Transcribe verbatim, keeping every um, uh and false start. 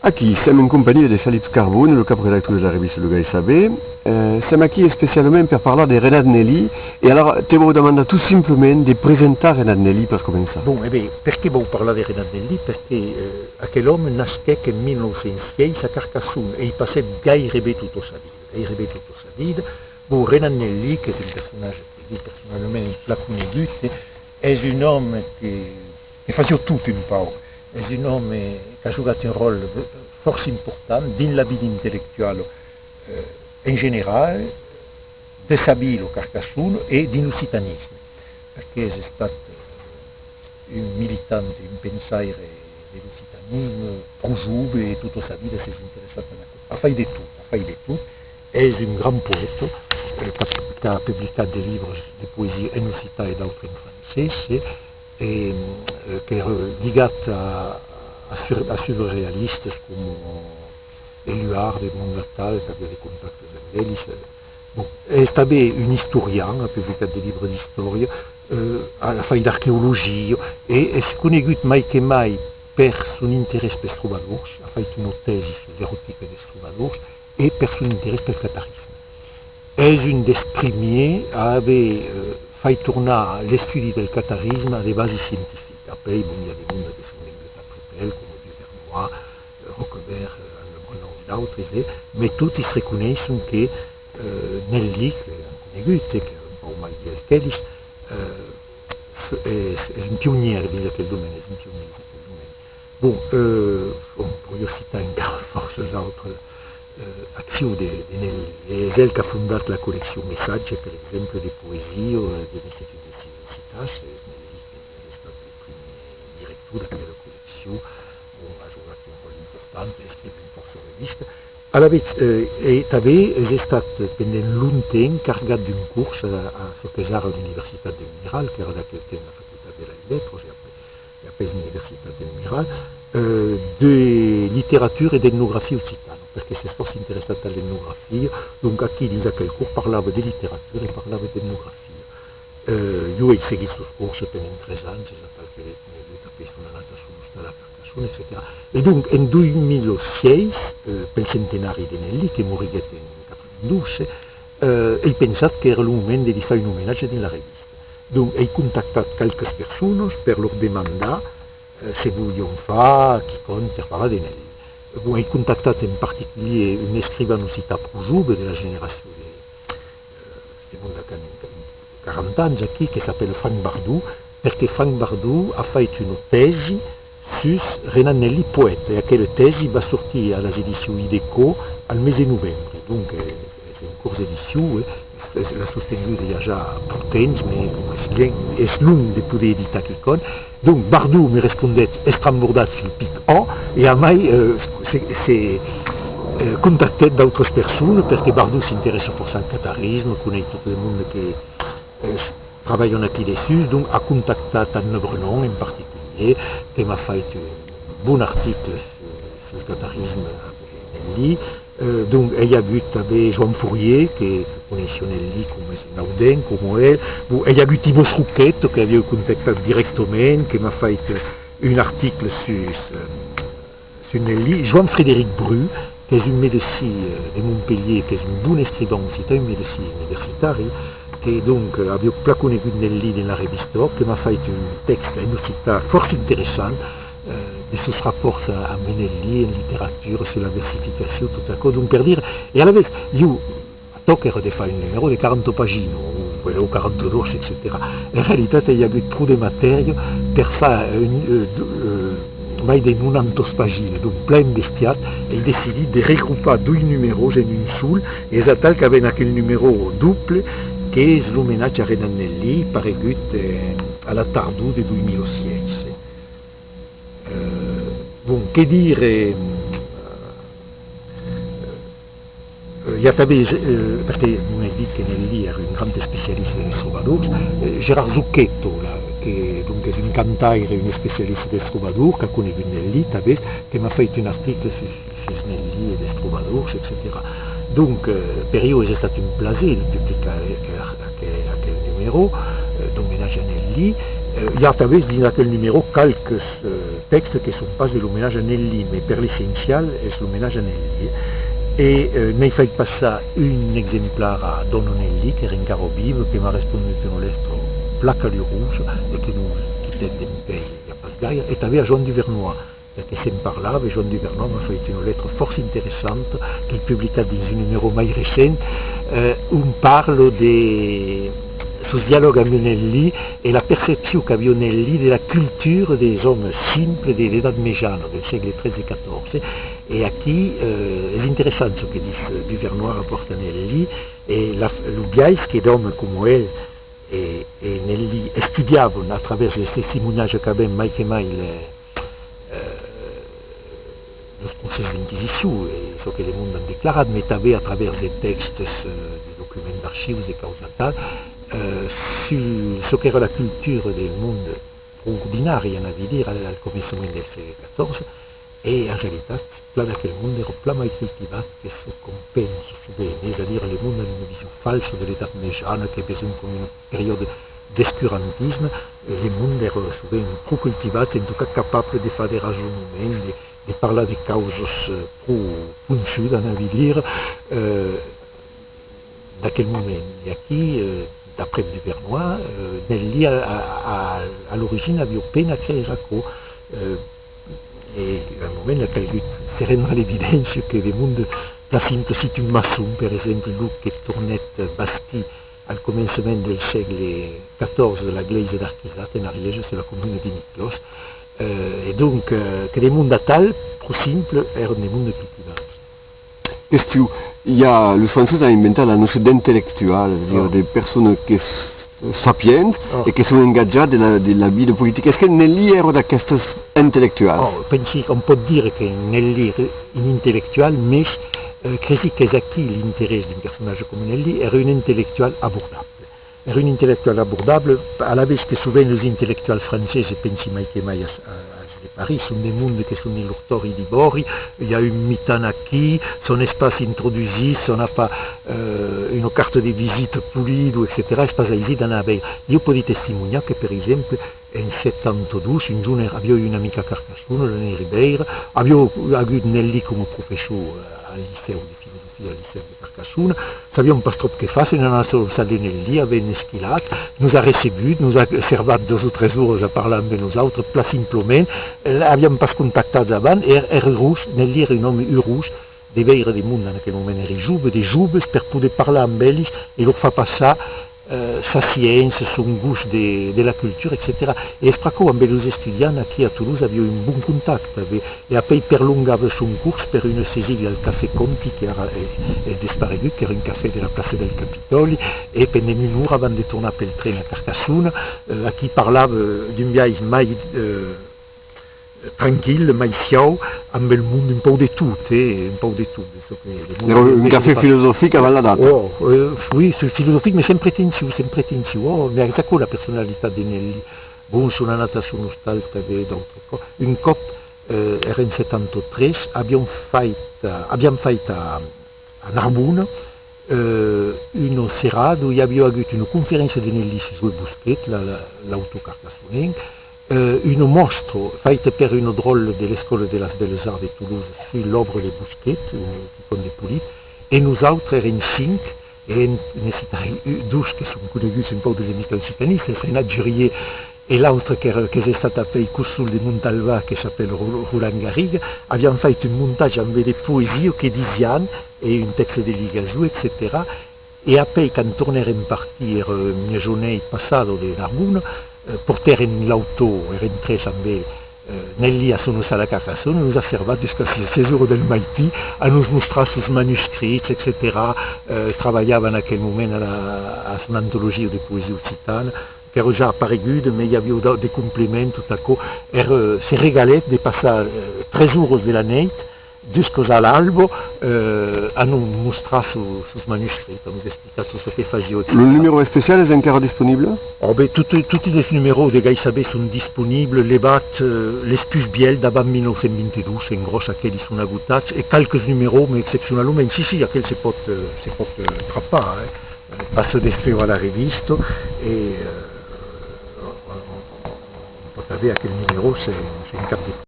Aquí, sèm en companhia de Felip Carbone, lo cap-redactor de la revista Lo Gai Saber. Eh, sèm aquí especialament per parlar de Renat Nelli, e alara te vau demandar tot simplament de presentar Renat Nelli per començar. Bon, e ben, perqué vau parlar de Renat Nelli? Perque, eh, aquel òme nasquèc en mil nòu cents sièis a Carcassona e i passèt gaireben tota sa vida, gaireben tota sa vida. Bon, Renat Nelli, qu'es un personatge que, jo personalament, ai plan conegut, eh, es un òme que, que fasiá tot un pauc. Es un òme qu'a jogat un ròtle fòrça important dins la vida intellectuala, eh, en general, de sa vila, Carcassona, e dins l'occitanisme, perque es estat, eh, un militant e un pensaire de l'occitanisme pro jove, e tota sa vida s'es interessat en aquò. A fait de tot, a fait de tot. Es un grand poèta, eh, qu'a, qu'a publicat de libres de poesia en occitan e d'autres en francés, eh, e, eh, qu'èra ligat a, a sur-, a surrealistas coma Éluard, Edmond Attal, qu'aviá de contactes amb eles. Bon, es tanben un istorian, a publicat de libres d'istòria, eh, a fait d'arqueologia, e es conegut mai que mai per son interès pels trobadors, a fait una tèsi sus l'erotica dels trobadors, e per son interès pel catarisme. Es un dels primièrs a aver, eh, fait tornar l'estudi del catarisme a de basis scientificas. Apèi, bon, i a de monde que son venguts après el, coma Duvernoy, eh, Roquebert, eh, Anne Le Brenon e d'autres, eh, mai totis reconeisson que, eh, Nelli, qu'an conegut, eh, qu'èra un pauc mai vièlh qu'eles, eh, es, es un pionièr dins aquel domèni, es un pionièr dins aquel domèni. Bon, eh, bon, podiá citar encara fòrça d'autras, eh, accions de, de Nelli. Es el qu'a fondat la colleccion Messatge, per exemple, de poesia, eh, de l'Institut d'Estudis Occitans. Es Nelli qu'es estat lo primièr director d'aquela colleccion. Bon, a jogat un ròtle important, escrivent fòrça revistas. Alavetz, eh, e tanben es estat pendent longtemps cargat d'un cors a, a çò qu'es ara l'Universitat del Miral, qu'èra d'aquel temps la Facultat de las Letras, e apèi, e apèi l'Universitat del Miral, eh, de literatura e d'etnografia occitana, perque s'es fòrça interessat a l'etnografia, donc aquí, dins aquel cors, parlava de literatura e parlava d'etnografia. Eh, jo ai seguit sos corses pendent tres ans, es atal que l'ai conegut, apèi son anat a son ostal a Carcassona, etcetèra. E donc, en dos mil sièis, eh, pel centenari de Nelli, que moriguèt en quatre-vingt-dotze, eh, ai pensat qu'èra lo moment de li far un omenatge dins la revista. Donc, ai contactat qualques personas per lor demandar, eh, se volián far quicòm per parlar de Nelli. Bon, ai contactat en particulièr un escrivan occitan pro jove de la generacion de, eh, de monde qu'an quaranta ans aquí, que s'apèla Franck Bardou, perque Franck Bardou a fait una tèsi sus Renat Nelli poèta, e aquela tèsi va sortir a las edicions Ideco al mes de novembre. Donc, eh, es en cors d'edicion, eh, es, la sostenguda i a ja pro temps, mai, bon, es bien, es long de poder editar quicòm. Donc, Bardou me respondèt estrambordat sul pic, ò, e amai, eh, se, se, eh, contactèt d'autras personas, perque Bardou s'interèssa fòrça al catarisme, coneis tot lo monde que, eh, trabalhan aquí dessús, donc a contactat Anne Le Brenon en particulièr, que m'a fait un bon article sul, sul catarisme a Nelli. Eh, donc, ai agut tanben Joan Fourier, que, que coneissiá Nelli coma es un audenc, coma el. Bon, ai agut Ivo Roqueta, que aviái contactat dirèctament, que m'a fait un article sus, eh, sus Nelli. Joan Frederic Bru, qu'es un medecin, eh, de Montpelhièr, qu'es un bon escrivan occitan, un medecin universitari, que donc, eh, aviá plan conegut Nelli dins la revista Òc, que m'a fait un tèxt en occitan fòrça interessant, eh, de sos rapòrts a, amb Nelli en literatura, sus la versificacion, tot aquò. Donc, per dire, e alavetz, jo, atòc èra de far un numèro de quaranta paginas, o, o quaranta-dos, etcetèra. En realitat, i a agut pro de matèria per far un, eh, do-, eh, mai de nonanta paginas, donc plan embestiat, e ai decidit de regropar dos numèros en un sol, e es atal qu'avèm aquel numèro doble, qu'es l'omenatge a Renat Nelli, paregut, eh, a la tardor de dos mil sièis. Eh, bon, que dire, eh, eh, i a tanben, eh, perque non ai dit que Nelli èra un grand especialista dels trobadors, eh, Gérard Zucchetto, la, que, donc, es un cantaire, un especialista dels trobadors, qu'a conegut Nelli tanben, que m'a fait un article sus, sus Nelli e dels trobadors, etcetèra. Donc, eh, per ieu es estat un plaser de publicar aquel, aquel, aquel numèro, eh, d'omenatge a Nelli. Eh, i a tanben dins aquel numèro qualques, eh, tèxtes que son pas de l'omenatge a Nelly, mas per l'essencial es l'omenatge a Nelly, eh. E, eh, n'ai fait passar un exemplar a Dòna Nelly, qu'èra encara viva, que m'a respondut una lèstra plan calurosa e que nos quitèt dempuèi i a pas gaire, e tanben a Joan Duvernois, ja que se'n parlava, Joan Duvernois m'a fait una letra fòrça interessanta, qu'ai publicat dins un numèro mai recent, eh, ont parla de sos dialògs amb Nelly e la percepcion qu'aviá Nelly de la cultura dels òmes simples de l'Edat Mejana, del sègle tretze catorze. E aquí, eh, es interessant çò que ditz, eh, Duvernois rapòrt a Nelly, e la, lo biais que d'òmes coma el e, e Nelly estudiavan a travèrs dels testimoniatges qu'avèm mai que mai le, eh, los procès d'inquisicion e çò que le monde an declarat, mas tanben a travèrs de tèxtes, eh, de documents d'archius, de causas tal, eh, sus çò qu'èra la cultura del monde pro ordinari, anavi dire, al, al començament del sègle catorze, e en realitat, plan aquel monde èra plan mai cultivat que çò qu'òm pensa sovent, es a dire, le monde a una vision falsa de l'Edat Mejana, qu'es besonh coma una periòda d'escurantisme, e le monde èra sovent pro cultivat, en tot cas capable de far de rasonaments, de, de parlar de causas, eh, pro ponchudas, anavi dire, eh, d'aquel moment. E aquí, eh, d'après Duvernois, eh, Nelly a, a, a, a l'origina aviá pena a creire aquò, eh, e a un moment a calgut se rendre a l'evidéncia que de monde plan simple, citi un maçon, per exemple, lo que tornèt bastir al començament del sègle catorze la glèisa d'Arquisat en Arièja, sus la comuna de Niclòs, eh, e donc, eh, que de monde atal, pro simple, èran de monde cultivats. Question. I a, los franceses an inventat la nocion d'intellectual, es a dire de personas que s-, sapients e que son engatjats de la, de la vida politica. Es que Nelly èra d'aquestes intellectuals? Oh, pensi qu'òm pòt dire que Nelly èra un intellectual, mas, eh, cresi qu'es aquí l'interès d'un personatge coma Nelly, èra un intellectual abordable. Èra un intellectual abordable, alavetz que sovent los intellectuals franceses, e pensi mai que mai a, a, als de París, son de monde que son dins lor tòri d'ivòri, i a un mitan aquí, s'òm es pas introdusits, s'òm a pas, eh, una carta de visita polida, etcetèra, es pas aisit d'anar a veire. Ieu pòdi testimoniar que, per exemple, en setanta dos, un jorn aviái un amic a Carcassona, l'anèri veire, aviái agut Nelly coma professor, eh, al licèu de filosofia, al licèu de Carcassona, sabiam pas tròp qué far, se n'anam sus la sala de Nelly, avèm esquilat, nos a recebut, nos a servat doas o tres oras a parlar amb nosautres, plan simplament, eh, aviam pas contactat abans, e èra, èra urós, Nelly èra un òme urós de veire de monde, en aquel moment èri jove, de joves, per poder parlar amb eles e lor far passar, eh, sa sciéncia, son gust de, de la cultura, etcetèra. E es pr'aquò, amb los estudiants aquí a Toulouse aviái un bon contacte, e, e apèi perlongava son cors per una sesilha al Cafè Conti, que ara es, es desparegut, qu'èra un cafè de la plaça del Capitòli, e pendent una ora avant de tornar pel tren a Carcassona, eh, aquí parlava d'un biais mai, eh, tranquil, mai siau, amb el monde un pauc de tot, eh, un pauc de tot, de çò que le monde... Èra un cafè filosofic avant la data. Oh, eh, oui, c'est philosophique, mais sens pretension, sens pretension. Oh, mais es aquò la personalitat de Nelly. Bon, son anat a son ostal tanben d'autres còps. Un còp, eh, èra en setanta tres, aviam fait, eh, aviam fait a, a Narbona, eh, una serada ont i aviá agut una conferéncia de Nelly sus Joe Bosquet, la, la, l'autor carcassonenc, eh, una mòstra faita per una dròlla de l'Escòla de las Belles Arts de Toulouse sus l'òbra de Bosquet, un quicòm de polit, e nosautres èrem cinc, e en, ne citarèi u-, dos que son coneguts un pauc de l'amic occitanistas, Renat Jurier e l'autre qu'èra, qu'es estat apèi cònsol de Montalban, que s'apèla Ro-, Roland Garriga, aviam fait un montatge amb de poesia que disián, e un tèxte de Ligason, etcetèra. E apèi, quand tornèrem partir, èra mièjanuèit passada de Narbona, eh, portèrem l'autor, èrem tres amb el, eh, Nelly a son ostal a Carcassona, nos a servat juscas ses oras del maitin a nos mostrar sos manuscrits, etcetèra. Eh, trabalhava en aquel moment a la, a son antologia de poesia occitana, qu'èra ja apareguda, mas i aviá de, de complements, tot aquò. Èra, se regalèt de passar, eh, tres oras de la nèit, juscas a l'alba, eh, a nos mostrar sos, sos manuscrits, a nos explicar tot çò que fasiá. Lo numèro especial es encara disponible? Oh, ben, tot, toti los numèros de Gai Saber son disponibles, levat, eh, les pus vièlhs d'avant mil nòu cents vint-e-dos, en gròs aqueli son agotats, e qualques numèros, mas excepcionalament, si, si, aquel se pòt, eh, se pòt, eh, trapar, eh. Passa de feu a la revista, e, eh, Aquel numèro, se, se un cap de